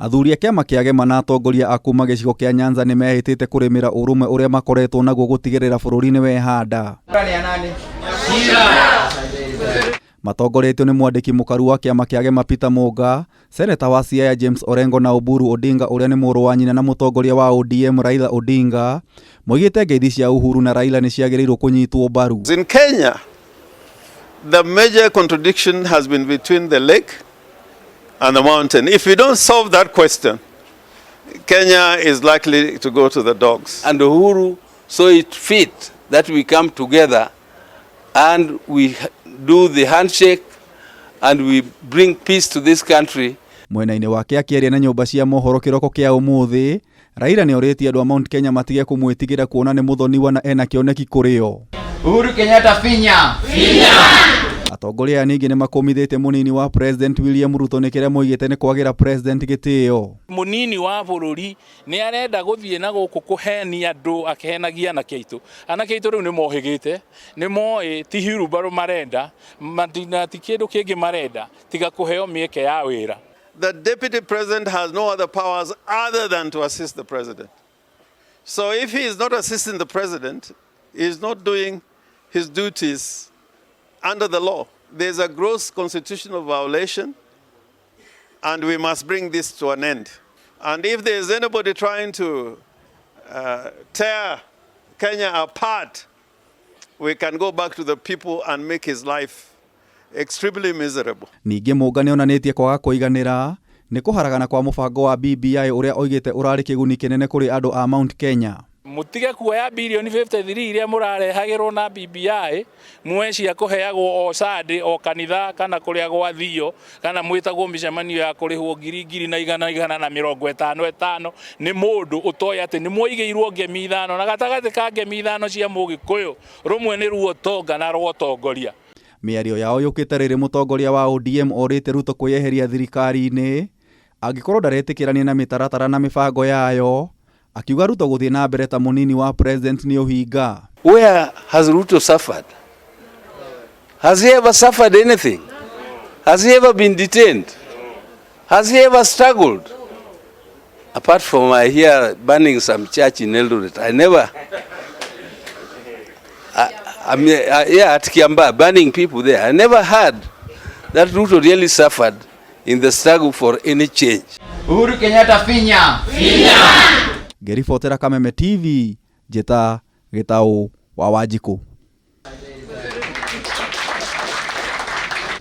Athuri a kĩama kĩa Gema na atongoria a kuma gĩcigo kĩa Nyanza nĩ mehĩtĩte kũrĩmĩra ũrũmwe ũrĩa makoretwo naguo gũtigĩrĩra bũrũri nĩ wehanda. Matongoretio nĩ mwandĩki mũkaru wa kĩama kĩa Gema Peter Mũnga, Seneta wa Siaya James Orengo na Oburu Odinga ũrĩa nĩ mũrũ wa nyina na mũtongoria wa ODM Raila Odinga, moigĩte ngeithi cia Uhuru na Raila nĩ ciagĩrĩirwo kũnyitwo mbaru. In Kenya, the major contradiction has been between the lake and the mountain. If we don't solve that question, Kenya is likely to go to the dogs. And Uhuru saw it fit that we come together and we do the handshake and we bring peace to this country. Mwena-inĩ wake akĩaria na nyũmba cia mohoro kĩroko kĩa ũmũthĩ, Raila nĩ orĩtie andũ a Mount Kenya matige kũmwĩtigĩra kuona nĩ mũthoniwa na ena kĩoneki kũrĩ o. Uhuru Kenyatta finya. Atongoria aya ningĩ nĩ makũmithĩtie mũnini wa President William Ruto nĩ kĩrĩa moigĩte nĩ kwagĩra President gĩtĩo. Mũnini wa bũrũri nĩ arenda gũthiĩ na gũkũ kũhenia andũ akĩhenagia anake aitũ. Anake aitũ rĩu nĩ mohĩgĩte, nĩ moĩ ti hurumbarũ marenda, na ti kĩndũ kĩngĩ marenda tiga kũheo mĩeke ya wĩra. The deputy president has no other powers other than to assist the president. So if he is not assisting the president, he is not doing his duties under the law. There's a gross constitutional violation, and we must bring this to an end. And if there's anybody trying to tear Kenya apart, we can go back to the people and make his life extremely miserable. Ningĩ Mũnga nĩ onanĩtie kwaga kũiganĩra nĩ kũharagana kwa mũbango wa BBI ũrĩa oigĩte ũrarĩ kĩguni kĩnene kũrĩ andũ a Mount Kenya. Mũtige kuoya birioni 53 iria mũrarehagĩrwo na BBI muoe cia kũheagwo o Sunday o kanitha kana kũrĩa gwathio kana mwĩtagwo mĩcemanio ya kũrĩhwo ngiri ngiri na igana igana na mĩrongo ĩtano ĩtano nĩ mũndũ ũtoĩ atĩ nĩ mwoigĩirwo ngemi ithano na gatagatĩ ka ngemi ithano cia Mũgĩkũyũ rũmwe nĩ ruo tonga na rwotongoria. Mĩario yao yũkĩte rĩrĩ mũtongoria wa ODM orĩte Ruto kwĩyeheria thirikari-inĩ angĩkorwo ndaretĩkĩrania na mĩtaratara na mĩbango yayo, akiuga Ruto gũthiĩ na mbere ta mũnini wa president nĩ ũhinga. Where has Ruto suffered? Has he ever suffered anything? Has he ever been detained? Has he ever struggled? Apart from I hear burning some church in Eldoret, I never. I mean, yeah, at Kiambaa, burning people there. I never heard that Ruto really suffered in the struggle for any change. Uhuru Kenyatta finya. Ngĩribotera Kameme TV, njĩta Gĩtaũ wa Wanjikũ.